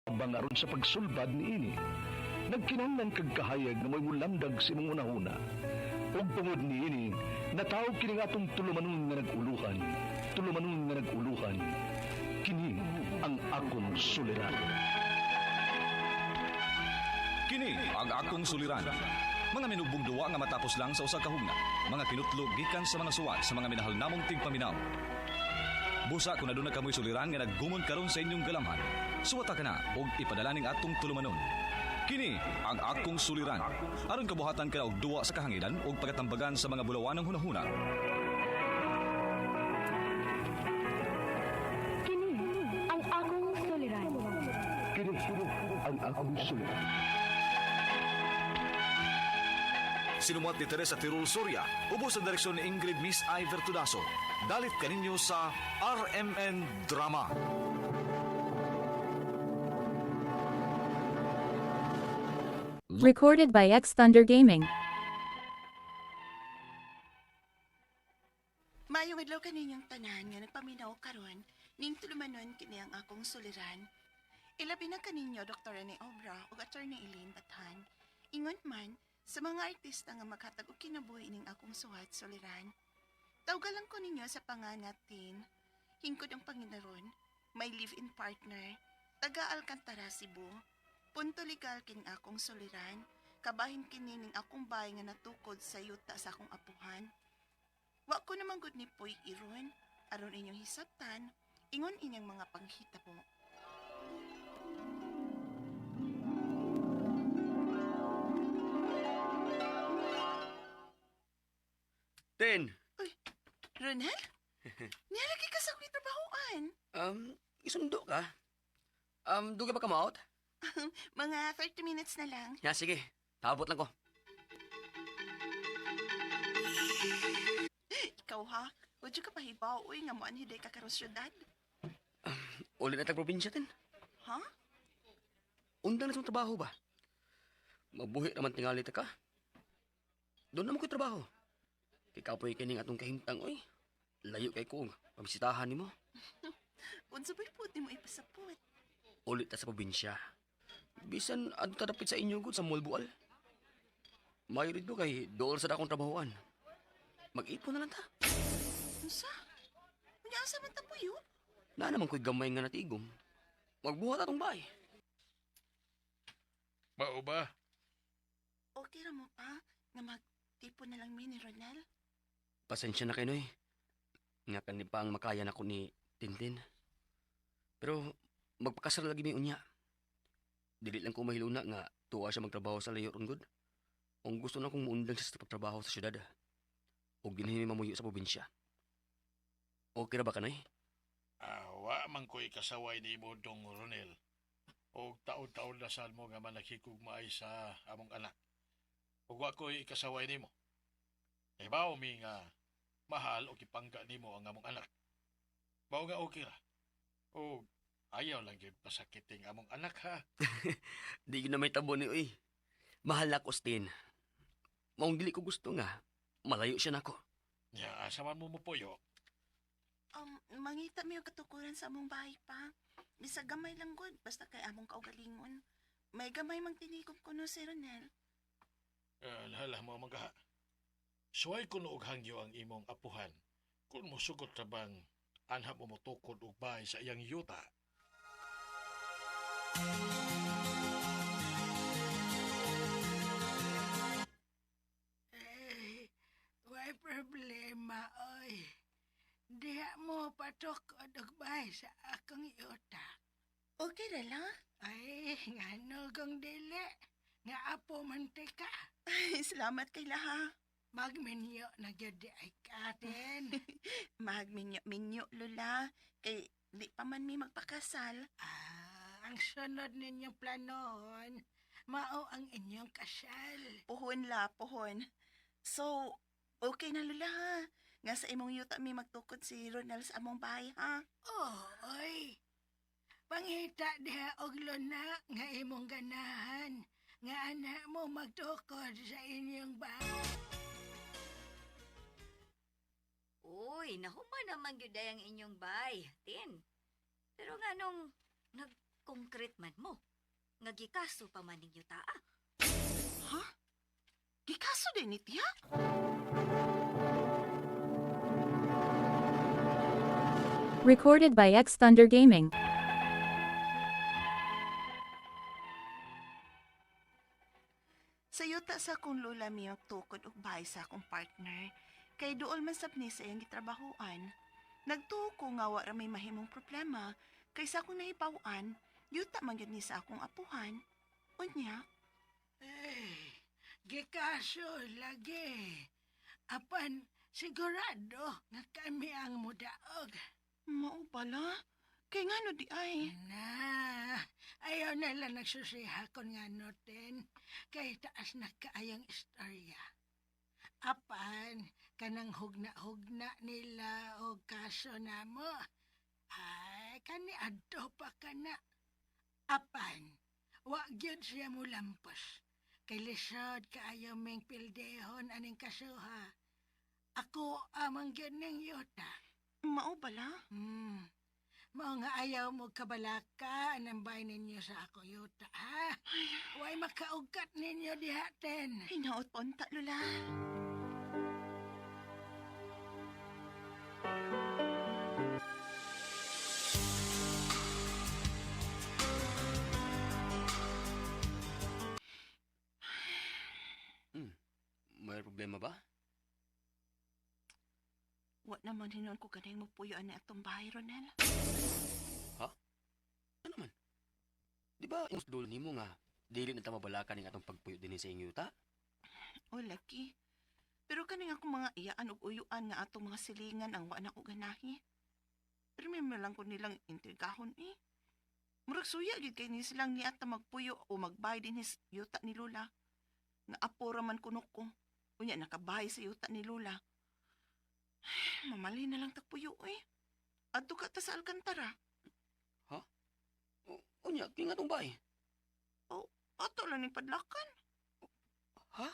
Tabang aron sa pagsulbad niini. Nagkinahanglan kag kahayag nga mo'y mulamdag sa imong hunahuna. Ug tungod niini, natawo kini nga atong tulumanon nga nag-uluhan, tulumanon nga nag-uluhan. Kini ang akong suliran. Kini ang akong suliran. Mga minubong duwa nga matapos lang sa usa ka hugna. Mga kinutlo gikan sa mga suwat sa mga minahal namong tigpaminaw. Busa kung aduna kamoy suliran nga naggumon karon sa inyong galamhan. Suwata ka na og ipadala ning atong tulumanon. Kini ang akong suliran. Aron kabuhatan ka og duwa sa kahanginan og pagatambagan sa mga bulawanang hunahuna. Kini ang akong suliran. Kini ang akong suliran. Sinumuat ni Teresa Tirul Soria, ubos sa direksyon ni Ingrid Miss I. Vertudaso. Dalit kaninyo sa RMN Drama. Recorded by X Thunder Gaming. Maayong adlaw kaninyong tanan nga nagpaminaw karon ning tulumanon kini ang akong suliran. Ilabi na kaninyo Dr. Rene Obra ug Attorney Elaine Bathan. Ingon man sa mga artista nga maghatag og kinabuhi ning akong suwat suliran. Tawgalan lang ko ninyo sa pangan nga Tin. Hingkod ang Panginoon, may live-in partner, taga Alcantara, Cebu. Punto legal kining akong suliran, kabahin kini ning akong bahay nga natukod sa yuta sa akong apuhan. Wa ko naman gud ni Puy iron, aron inyong hisabtan, ingon inyong mga panghitabo. Ten, Uy, Ronel? Nialagi ka sa akong trabahoan. isundo ka. Dugay ba ka mo-out? Mga 30 minutes na lang. Ya, sige. Tabot lang ko. Ikaw ha? Huwag ka pahibaw, uy, nga mo anhiday ka karon syudad. Uli na tag probinsya, ten. Ha? Undang na sa trabaho ba? Mabuhi naman tingali ta ka. Doon naman ko'y trabaho. Kay kapoy kining atong kahimtang, oy. Layo kay ko, pamisitahan nimo. Unsa ba'y puti mo ipasapot? Uli ta sa probinsya. Bisan adto ta dapit sa inyo gud sa Mulbual. Mayo rito kay dool sa akong trabahoan. Mag-ipon na lang ta. Unsa? Unya asa man ta puyo? Na naman ko'y gamay nga natigom. Magbuhat atong bahay. Mao ba? Okay ra mo pa nga magtipon na lang mi ni Ronel. Pasensya na kayo, Noy. Nga kani pa ang makaya na ko ni Tintin. Pero magpakasal lagi mi unya. Dili lang ko mahiluna nga tuwa siya magtrabaho sa layo ron gud. Kung gusto na kong muundang siya sa pagtrabaho sa syudad. Og dinhi mi mamuyo sa probinsya. Okay ra ba ka, Noy? Ah, wa man ko'y kasaway nimo dong Ronel. Og taon-taon dasal mo nga manakikugmaay sa among anak. Ug wa ko'y ikasaway nimo. Ibaw mi nga mahal o gipangga nimo ang among anak. Mao nga okay ra. Og ayaw lang gyud pasakiting among anak ha. Di yun na may tabo ni uy. Mahal na ko, Stin. Maong dili ko gusto nga. Malayo siya nako. Nya asa man mo mopuyo? Mangita mi og katukuran sa among bahay pa. Bisag gamay lang gud basta kay among kaugalingon. May gamay mang tinigom ko no si Ronel. Hala mo magaha. Suway kuno og hangyo ang imong apuhan. Kung mosugot ra bang anha mo motukod og bahay sa iyang yuta. Eh, way problema, oy. Diha mo patukod og bahay sa akong yuta. Okay ra la. Ay, ngano kung dili. Nga apo man ka. Ay, salamat kay laha. Magminyo na gyud di ay katin. Magminyo-minyo, Lola. Kay di pa man mi magpakasal. Ah, ang sunod ninyong planohon, mao ang inyong kasal. Puhon la, puhon. So, okay na Lola ha. Nga sa imong yuta mi magtukod si Ronel sa among bahay ha. Oy, pangita diha og luna nga imong ganahan. Nga anak mo magtukod sa inyong bahay. Uy, nahuman naman gyud ay ang inyong bay, Tin. Pero nga nung nag Nag-concrete man mo. Nga gikaso pa man ninyo taa. Ha? Gikaso din ni tiya? Recorded by X Thunder Gaming. Sa yuta sa akong lola mi magtukod og bahay sa akong partner. Kay duol man sab ni sa iyang gitrabahoan. Nagtuo ko nga wa ra may mahimong problema kay sa akong nahibaw-an, yuta man gyud ni sa akong apuhan. Unya, Eh, gikaso lagi. Apan sigurado nga kami ang mudaog. Mao pala. Kay ngano di ay? Na, ayaw na lang nagsusiha kon nga noten. Kay taas na kaayang istorya. Apan, kanang hugna-hugna nila o kaso namo. Ay, kani adto pa kana. Apan, wa gyud siya mulampos. Kay lisod kaayo ming pildehon aning kasuha. Ako amang gyud ning yuta. Mao pala? Mao nga ayaw mo kabalaka ang bay ninyo sa ako yuta, ha? Way makaugat ninyo diha, ten. Hinaot pa unta, Lola. May problema ba? Wa naman hinon ko ganay mo puyo ani atong bahay, Ronel. Ano man? Di ba yung dulo nimo nga dili na ta mabalakan ning atong pagpuyo dinhi sa inyong yuta? O, laki. Pero kaning akong mga iyaan ug uyuan nga atong mga silingan ang wa na ko ganahi. Pero may lang ko nilang intrigahon eh. Murag suya gyud kay ni silang niata magpuyo o magbay din his yuta ni Lula. Nga apo ra man kuno ko. Unya nakabahay sa yuta ni Lula. Ay, mamali na lang tagpuyo eh. Adto ka ta sa Alcantara. Unya, kini nga atong bahay. Ato lang ning padlakan. Ha?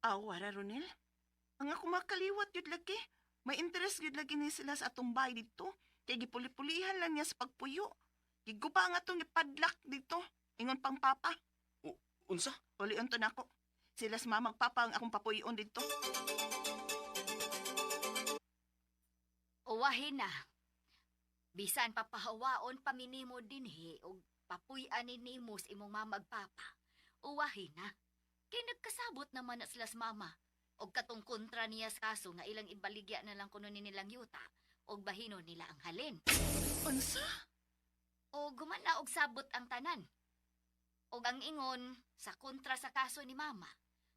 Awa ra, Ronel. Ang ako makaliwat yun lagi. May interest yun lagi ni sila sa atong bahay dito. Kay gipuli-pulihan lang niya sa pagpuyo. Giguba nga itong ipadlak dito. Ingon pang papa. Unsa? Ulion to nako. Sila sa mamag papa ang akong papuyon dito. Uwahin na. Bisan papahawaon paminimo dinhi og papuy-an nimo sa imong mama ug papa. Uwahin na. Kay nagkasabot naman na sila sa mama. Og katong kontra niya sa kaso nga ilang ibaligya na lang kuno ni nilang yuta og bahino nila ang halin. Unsa? O gumana og sabot ang tanan. Og ang ingon sa kontra sa kaso ni mama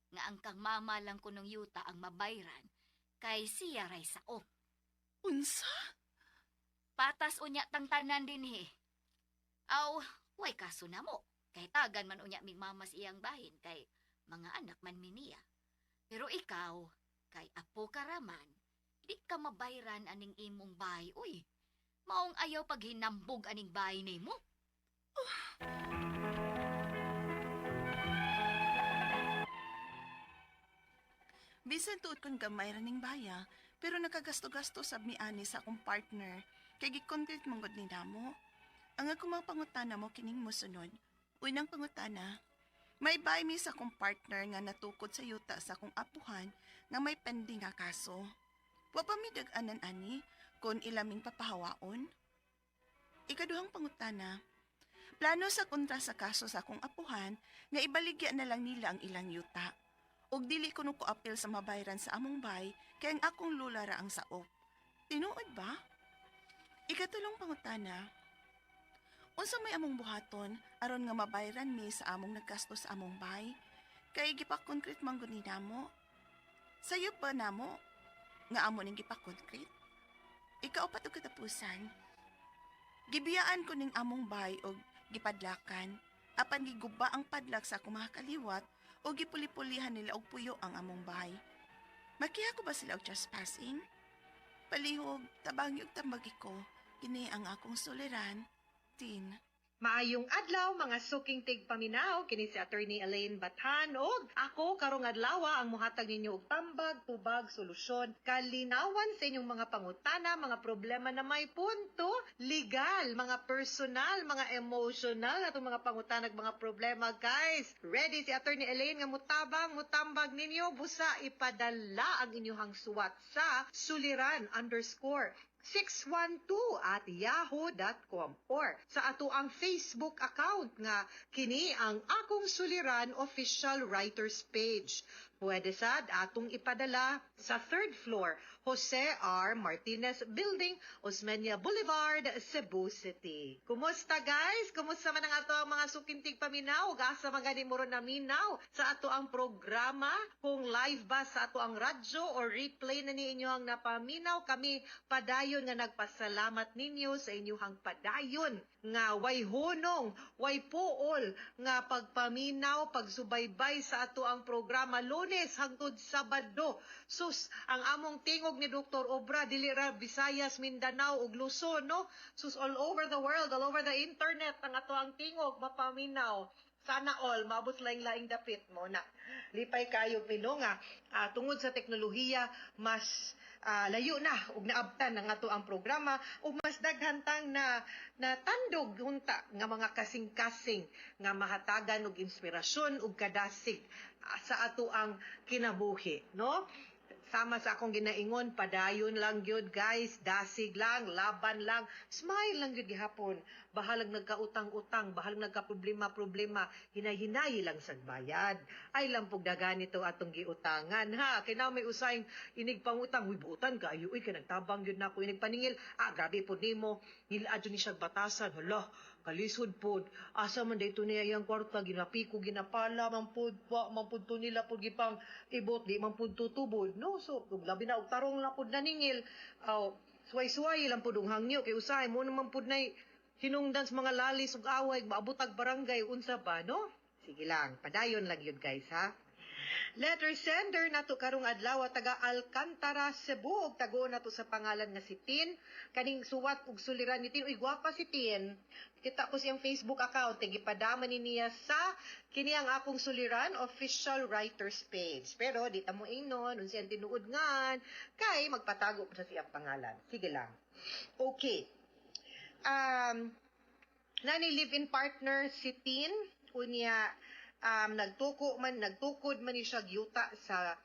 nga ang kang mama lang kunong yuta ang mabayran kay siya ray saop. Unsa? Patas unya tang tanan dinhi. Aw, way kaso na mo. Kay tagan man unya mig mama sa iyang bahin kay mga anak man mi niya. Pero ikaw, kay apo karaman, di ka mabayran aning imong bahay, uy. Maong ayaw paghinambog aning bahay nimo. Bisan tuod kon gamay ra ning baya, pero nakagasto-gasto sab mi ani sa akong partner. Kay gi-concrete man gud ni namo. Ang akong mga pangutana mo kining mosunod. Unang pangutana, may bay mi sa akong partner nga natukod sa yuta sa akong apuhan nga may pending nga kaso. Wa pa mi dag-anan ani kon ilaming papahawaon. Ikaduhang pangutana, plano sa kontra sa kaso sa akong apuhan nga ibaligya na lang nila ang ilang yuta. Og dili kuno ko apil sa mabayran sa among bay kay ang akong lula ra ang saop. Tinuod ba? Ikatulong pangutana. Unsa may among buhaton aron nga mabayran mi sa among naggasto sa among bay? Kay gipa-concrete man gud ni namo. Sayo ba namo nga amo ning gipa-concrete? Ikaupat og katapusan. Gibiyaan ko ning among bay og gipadlakan. Apan giguba ang padlak sa akong mga kaliwat o gipuli-pulihan nila og puyo ang among bahay. Makiha ko ba sila og trespassing? Palihog, tabangi og tambagi ko. Kini ang akong suliran, Tin. Maayong adlaw mga suking tigpaminaw, kini si Attorney Elaine Bathan og ako karong adlaw ang mohatag ninyo og tambag, tubag, solusyon, kalinawan sa inyong mga pangutana, mga problema na may punto legal, mga personal, mga emotional atong mga pangutana ug mga problema, guys. Ready si Attorney Elaine nga mutabang, mutambag ninyo, busa ipadala ang inyong suwat sa suliran_612@yahoo.com or sa ato ang Facebook account nga kini ang Akong Suliran Official Writers Page. Pwede sad atong ipadala sa third floor, Jose R. Martinez Building, Osmeña Boulevard, Cebu City. Kumusta, guys? Kumusta man ang ato ang mga suking tigpaminaw? Asa man gani mo ron naminaw sa ato ang programa? Kung live ba sa ato ang radyo or replay na ni inyo ang napaminaw, kami padayon nga nagpasalamat ninyo sa inyong padayon nga way hunong, way puol nga pagpaminaw, pagsubaybay sa ato ang programa Lunes hangtod Sabado. Sus, ang among tingog ni Dr. Obra dili ra Visayas, Mindanao ug Luzon, no? Sus, all over the world, all over the internet ang ato ang tingog mapaminaw. Sana all maabot laing-laing dapit mo na. Lipay kayo pino nga tungod sa teknolohiya mas layo na ug naabtan ang ato ang programa ug mas daghan tang na natandog unta nga mga kasing-kasing nga mahatagan og inspirasyon ug kadasig sa ato ang kinabuhi, no? Sama sa akong ginaingon, padayon lang gyud, guys, dasig lang, laban lang, smile lang gyud gihapon. Bahalag nagkautang-utang, bahalag nagkaproblema-problema, hinay-hinay lang sa bayad. Ay lampog dagan nito atong giutangan, ha. Kay na may usayng inig pangutang, uy buutan kaayo, uy kay nagtabang gyud nako inig paningil. Ah, grabe pod nimo, ngilad jud ni siya batasan. Hala, kalisod pod. Asa man dayto niya iyang kwarta, ginapiko, ginapala, man pod, wa man pod to nila pod gipang ibot, di man pod tutubod, no? So, ug labi na og tarong lang pod naningil. Aw, suway-suway lang pod og hangyo kay usahay mo naman pod nay hinungdan sa mga lalis ug away, maabot ag barangay unsa ba, no? Sige lang, padayon lang yun, guys, ha. Letter sender nato karong adlaw taga Alcantara, Cebu, ug tago nato sa pangalan nga si Tin. Kaning suwat ug suliran ni Tin, uy gwapa si Tin. Kita ko siyang Facebook account, gipadama ni niya sa kini ang Akong Suliran Official Writers Page. Pero di ta mo ingnon unsa ang tinuod ngan kay magpatago pa sa siyang pangalan. Sige lang. Okay. Nani live-in partner si Tin, unya nagtukod man ni siya yuta sa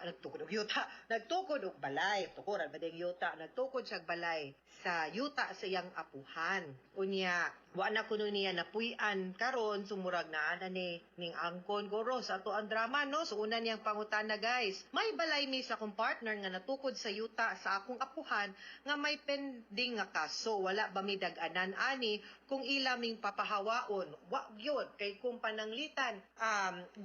nagtukod og yuta, nagtukod og balay, tukuran ba ding yuta, nagtukod siya balay sa yuta sa iyang apuhan. Unya, wa na kuno niya napuy-an karon, sumurag na ana ni ning angkon goro sa ato ang drama, no? So una niyang pangutana, guys, may balay mi sa akong partner nga natukod sa yuta sa akong apuhan nga may pending nga kaso. Wala ba mi dag-anan ani kung ila ming papahawaon? Wa gyud kay kung pananglitan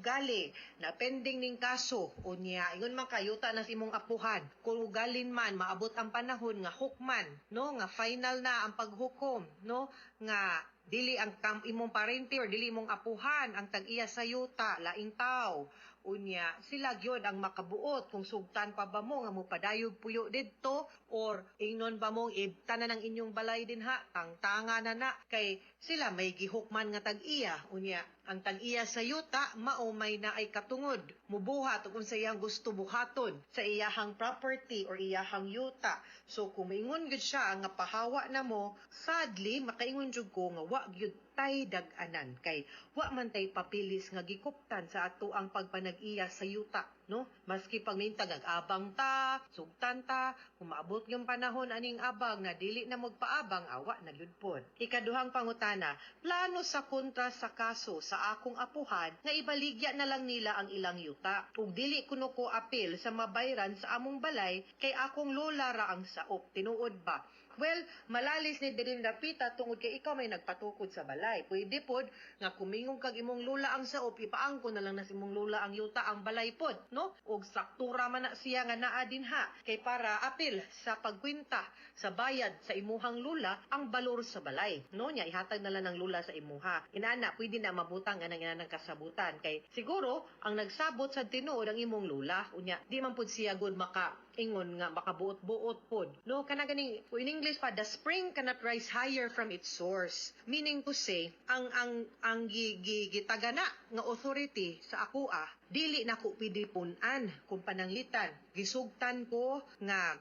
gali na pending ning kaso, unya ingon man kayuta na sa imong apuhan, kung ugalin man maabot ang panahon nga hukman, no, nga final na ang paghukom, no, nga dili ang imong parente or dili imong apuhan ang tag-iya sa yuta, laing tao, unya sila gyud ang makabuot kung sugtan pa ba mo nga mopadayog puyo didto or ingnon ba mong ibtanan ang inyong balay dinha, tangtanga na na kay sila may gihukman nga tag-iya. Unya ang tag-iya sa yuta mao may naay katungod mubuhat ug unsa iyang gusto buhaton sa iyahang property or iyahang yuta. So kung maingon gyud siya nga pahawa na mo, sadly makaingon jud ko nga wa gyud tay dag-anan kay wa man tay papilis nga gikuptan sa ato ang pagpanag-iya sa yuta, no? Maski pag mintag abang ta, sugtan ta, kung maabot yung panahon aning abang na dili na magpaabang, awa na gyud pod. Ikaduhang pangutana, plano sa kontra sa kaso sa akong apuhan nga ibaligya na lang nila ang ilang yuta ug dili kuno ko apil sa mabayran sa among balay kay akong lola ra ang saop. Tinuod ba? Well, malalis ni diri napita tungod kay ikaw may nagpatukod sa balay. Pwede pod nga kumingong kag imong lula ang saop, ipaangko na lang na sa imong lula ang yuta, ang balay pod, no? Og saktura man na siya nga naa dinha kay para apil sa pagkwenta sa bayad sa imuhang lula ang balor sa balay, no? Nya ihatag na lang ng lula sa imuha. Inana pwede na mabutang anang inanang kasabutan kay siguro ang nagsabot sa tinuod ang imong lula. Unya di man pud siya good maka ingon nga makabuot-buot pod, no? Kana ganing in English pa, "The spring cannot rise higher from its source," meaning to say ang gi, gi, gitagana nga authority sa akoa dili nako pwede pun-an. Kung pananglitan gisugtan ko nga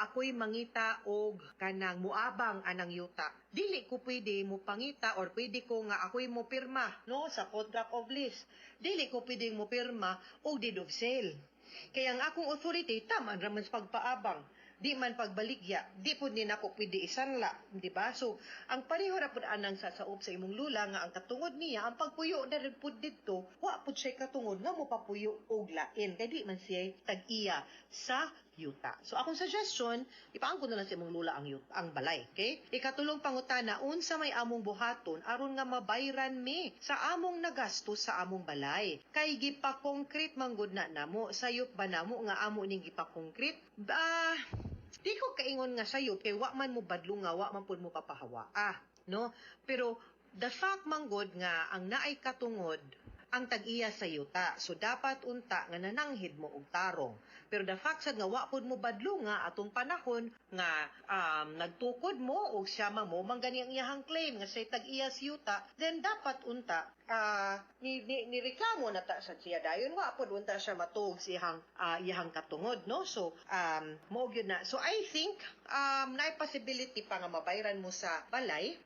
ako'y mangita og kanang muabang anang yuta, dili ko pwede mo pangita or pwede ko nga ako'y mo pirma, no, sa contract of lease, dili ko pwede mo pirma og deed of sale kay ang akong authority taman ra man sa pagpaabang, di man pagbaligya, di pud ni nako pwede isanla, di ba? So ang pareho ra pud anang sa saop sa imong lula nga ang katungod niya ang pagpuyo na rin pud didto, wa pud siya katungod nga mopapuyo og lain kay di man siya tag-iya sa yuta. So akong suggestion, ipaangkon na lang sa imong lula ang yuta, ang balay, okay? Ikatulong pangutana, unsa may among buhaton aron nga mabayran mi sa among nagasto sa among balay? Kay gipa-concrete man gud na namo, sayop ba namo nga amo ning gipa-concrete? Ba, di ko kaingon nga sayop kay wa man mo badlo nga wa man pud mo papahawa. Ah, no? Pero the fact man gud nga ang naay katungod ang tag-iya sa yuta. So dapat unta nga nananghid mo og tarong. Pero the fact sad nga wa pud mo badlo nga atong panahon nga nagtukod mo og siya mo man gani ang iyahang claim nga siya tag-iya sa yuta, then dapat unta ni reklamo na ta sa siya dayon, wa pud unta siya matuog sa iyahang katungod, no? So mao gyud na. So I think naay possibility pa nga mabayran mo sa balay,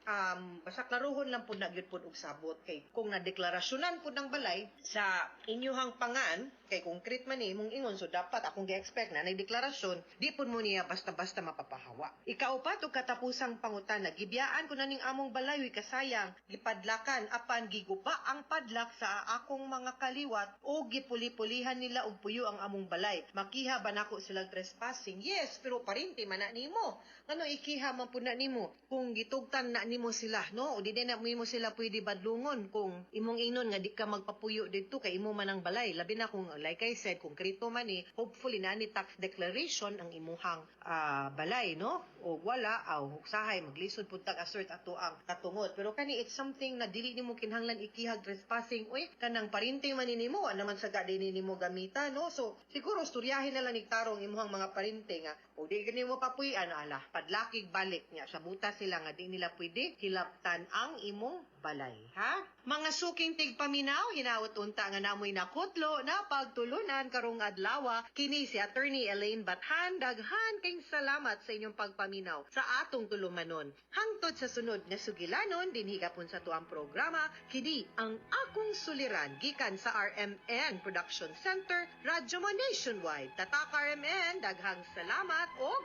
basta klaruhon lang pud na gyud pud og sabot kay kung nadeklarasyonan pud ang balay sa inyuhang pangan, kay concrete man ni imong ingon, so dapat akong gi-expect na deklarasyon, di pud mo niya basta-basta mapapahawa. Ikaupat ug katapusang pangutana, gibiyaan ko na ning among balay, uy kasayang, gipadlakan apan giguba ang padlak sa akong mga kaliwat o gipuli-pulihan nila og puyo ang among balay. Makiha ba nako silang trespassing? Yes, pero parinti man na nimo. Ngano ikiha man pud na nimo kung gitugtan na nimo sila, no? O di na nimo sila pwede badlungon kung imong ingnon nga di ka magpapuyo didto kay imo man ang balay. Labi na kung, like I said, konkreto man ni, hopefully na ni tax declaration ang imuhang balay, no? O wala, aw usahay maglisod pud tag assert ato ang katungod. Pero kani it's something na dili nimo kinahanglan ikihag trespassing, uy, kanang parinti man ni nimo, wa naman sa gadi nimo gamita, no? So siguro storyahin na lang ni tarong imuhang mga parente nga o di gani mo papuy-an, ala, padlakig balik niya sa buta sila nga di nila pwede hilaptan ang imong balay, ha? Mga suking tigpaminaw, hinaot unta nga namoy nakutlo na pagtulunan karong adlaw. Kini si Attorney Elaine Bathan, daghan kayong salamat sa inyong pagpaminaw sa atong tulumanon. Hangtod sa sunod nga sugilanon dinhi gapon sa tuang programa, kini ang Akong Suliran gikan sa RMN Production Center, Radyo Mo Nationwide. Tatak RMN, daghang salamat og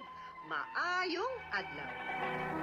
maayong adlaw.